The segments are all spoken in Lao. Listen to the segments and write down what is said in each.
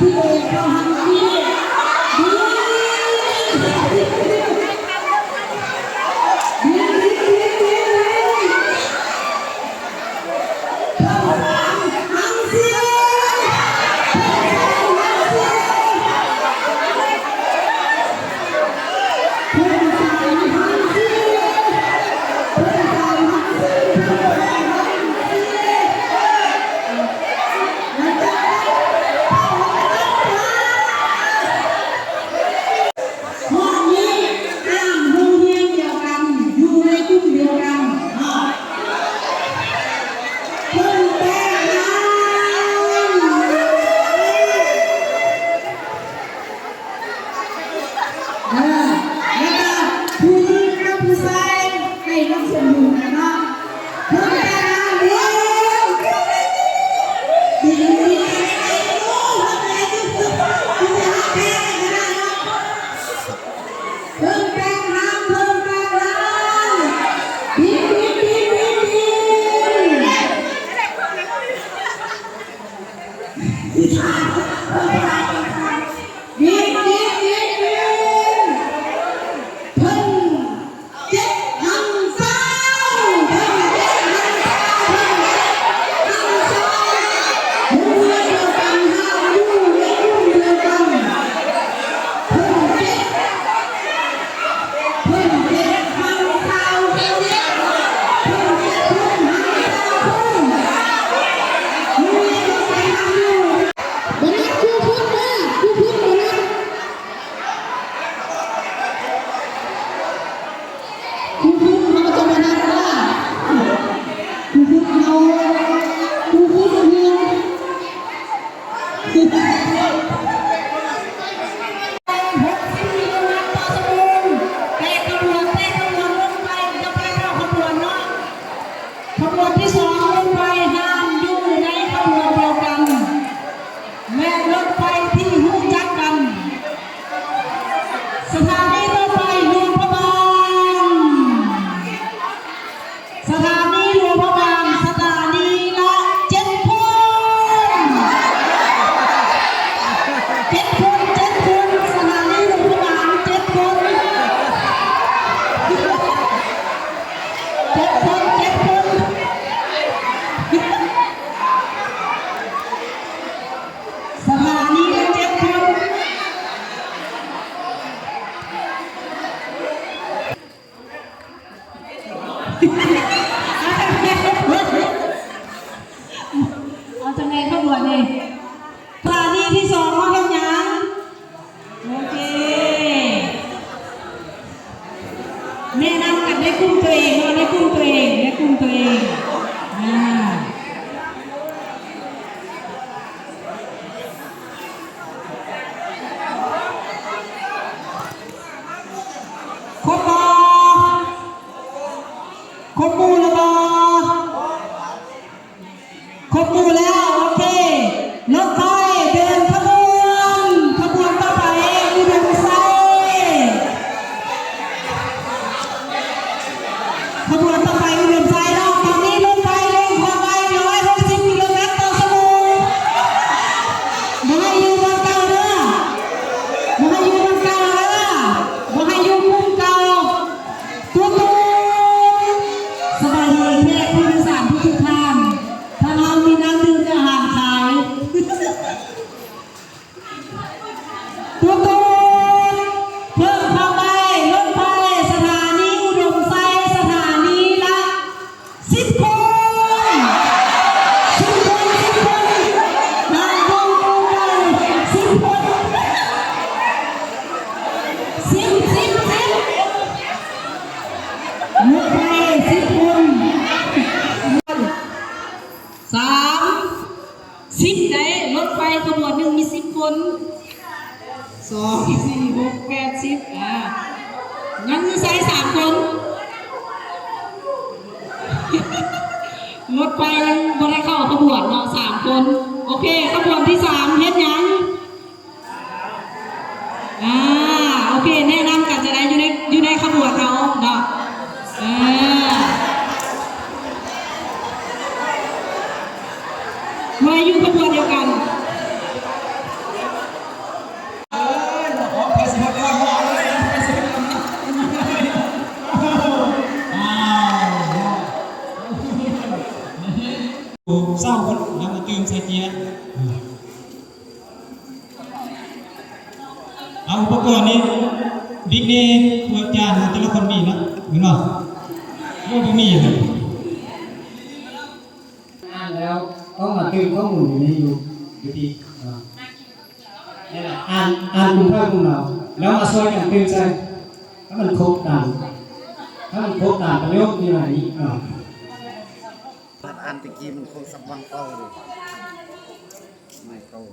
ທີ່ເດີນເຂົ້າທາງນີ້ ຮອບນີ້ ອ່ານໂຮງຮຽນດຽວກັນ ຢູ່ໃນກຸ່ມດຽວກັນເນາະ ເພິ່ນແຕ່ງງານ ເອີ ແລ້ວກໍຜູ້ຍິງກັບຜູ້ຊາຍໃຫ້ມັນສົມບູນກັນເນາະ ເພິ່ນແຕ່ງງານເດ້ ດີໆ ເພິ່ນແຕ່ງງານ ເພິ່ນແຕ່ງງານ ບິນ ບິນ ບິນ ບິນ ບິນ ບິນ ບິນ ບິນ ບິນ ເພິ່ນ ເຈັດພັນຊາວ ເພິ່ນເຈັດພັນຊາວ ເພິ່ນເຈັດພັນຊາວ ຢູ່ດຽວກັນ ເຮົາຢູ່ໃນກຸ່ມດຽວກັນ ເພິ່ນເຈັດ ເພິ່ນເຈັດພັນຊາວ ເພິ່ນເຈັດ ເພິ່ນເຈັດພັນຊາວ ເພິ່ນເຈັດພັນຊາວ ເພິ່ນຢູ່ດຽວກັນ ເຮົາຢູ່ ບໍ່ນັບຄູພຸດເດີ ຄູພຸດບໍ່ນັບ. ຄູພຸດເຮົາຈະມານັບວ່າ ຄູພຸດເຮົາ ຄູພຸດເຮົາ ຫົກສິບກິໂລແມັດຕໍ່ຊົ່ວໂມງ ແຕ່ຂະບວນ ແຕ່ຂະບວນລົງໄປ ຈະໄປເຂົ້າຂະບວນເນາະ ຂະບວນທີສອງລົງໄປ ຫ້າມຢູ່ໃນຂະບວນດຽວກັນ. ແມ່ນລົດໄຟທີ່ຮູ້ຈັກກັນ. ສະຖານີຕໍ່ໄປຫຼວງພະບາງ. ສະຖານີຫຼວງພະບາງ ສະຖານີລະເຈັດຄົນ. ເຈັດຄົນ ເຈັດຄົນ ສະຖານີຫຼວງພະບາງເຈັດຄົນ. ເຈັດຄົນ ເຈັດຄົນ. ສະຖານີລະເຈັດຄົນ. ເອົາຈັ່ງໃດຂະບວນນີ້? ສະຖານີທີສອງເຮົາເຮັດຫຍັງ? ໂອເຄ ແນະນຳກັນໃນກຸ່ມຕົວເອງເນາະ ໃນກຸ່ມຕົວເອງ ໃນກຸ່ມຕົວເອງ ອ່າ ຄົບບໍ່? ຄົບໝູ່ແລ້ວບໍ່? ຄົບໝູ່ແລ້ວ ໂອເຄ ລົດໄຟເດີນຂະບວນ ສາມ ສິບໄດ້ ລົດໄຟຂະບວນໜຶ່ງມີສິບຄົນ ສອງ ສີ່ ຫົກ ແປດ ສິບ ອ່າ ຍັງຢູ່ໃສສາມຄົນ ລົດໄຟຍັງບໍ່ໄດ້ເຂົ້າຂະບວນເນາະ ສາມຄົນ ໂອເຄ ຂະບວນທີສາມເຮັດຫຍັງ? ອ່າ ໂອເຄ ແນະນຳກັນຈະໄດ້ຢູ່ໃນ ຢູ່ໃນຂະບວນເຮົາເນາະ ເອີ ເມື່ອຢູ່ຂະບວນດຽວກັນ ຊາວຄົນນຳມາຕື່ມໃສ່ເຈຍ. ເອົາອຸປະກອນນີ້ ບິກນີ້ ພວກຈານແຕ່ລະຄົນມີເນາະ ແມ່ນບໍ່? ໂອ້ ບໍ່ມີເລີຍ ອ່ານແລ້ວຕ້ອງມາຕື່ມຂໍ້ມູນຢູ່ນີ້ຢູ່ ຢູ່ທີ່ ອ່າ ນີ້ແຫຼະ ອ່ານ ອ່ານກຸ່ມພາກກຸ່ມລາວ ແລ້ວມາຊ່ວຍກັນຕື່ມໃສ່ ໃຫ້ມັນຄົບຕາມ ໃຫ້ມັນຄົບຕາມປະໂຫຍກທີ່ວ່ານີ້ ອ່າ. ອັນຕະກີ້ມັນຄົງສະຫວ່າງເກົ່າຢູ່ ໄມ້ເກົ່າ.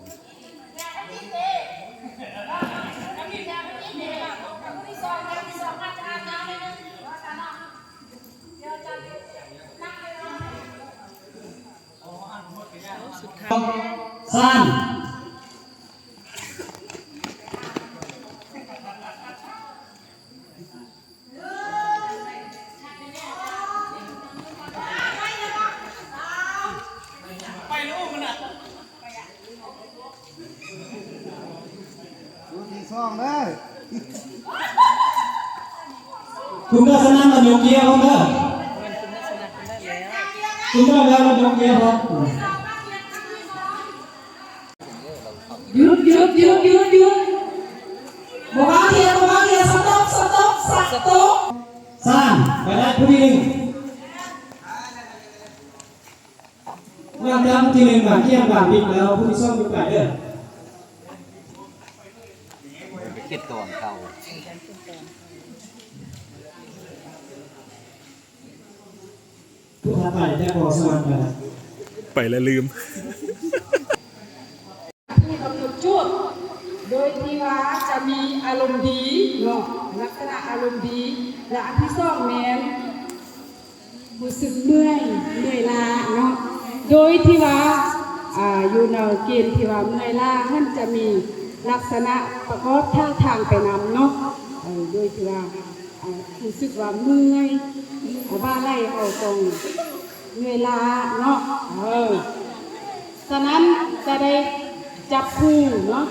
ສາມ ຜູ້ທີ່ສອງເດີ ຄຸນທັດສະນັນ ມັນຍົກເກຍພ້ອມເດີ ຄຸນທັດສະນັນ ຄຸນໄດ້ແລ້ວ ຄຸນໄດ້ແລ້ວ ມັນຍົກເກຍພ້ອມ. ຢຸດ ຢຸດ ຢຸດ ຢຸດ ຢຸດ ບໍ່ມາເທຍ ບໍ່ມາເທຍ ສະຕັອບ ສະຕັອບ ສະຕັອບ ສາມ ໄປໄດ້ຜູ້ທີໜຶ່ງ ຫຼັງຈາກຜູ້ທີໜຶ່ງບາດທຽງບາດບິດແລ້ວ ຜູ້ທີສອງຢູ່ໄກເດີ ໄປເກັບຕອນເກົ່າ. ຜູ້ຖັດໄປຈະຂໍສະໝັກແລ້ວ ໄປແລ້ວລືມ ຜູ້ກຳນົດໂຈດ ໂດຍທີ່ວ່າຈະມີອາລົມດີເນາະ ລັກສະນະອາລົມດີ ແລະ ອັນທີສອງແມ່ນຮູ້ສຶກເມື່ອຍ ເມື່ອຍລ້າເນາະ ໂດຍທີ່ວ່າ ອ່າ ຢູ່ໃນເກນທີ່ວ່າເມື່ອຍລ້າຫັ້ນ ຈະມີລັກສະນະປະກອບທ່າທາງໄປນຳເນາະ ເອີ ໂດຍທີ່ວ່າ ອ່າ ຮູ້ສຶກວ່າເມື່ອຍ ເອົາບ່າໄຫຼ່ເອົາຕອງເມື່ອຍລ້າເນາະ ເອີ ສະນັ້ນຈະໄດ້ຈັບຄູ່ເນາະ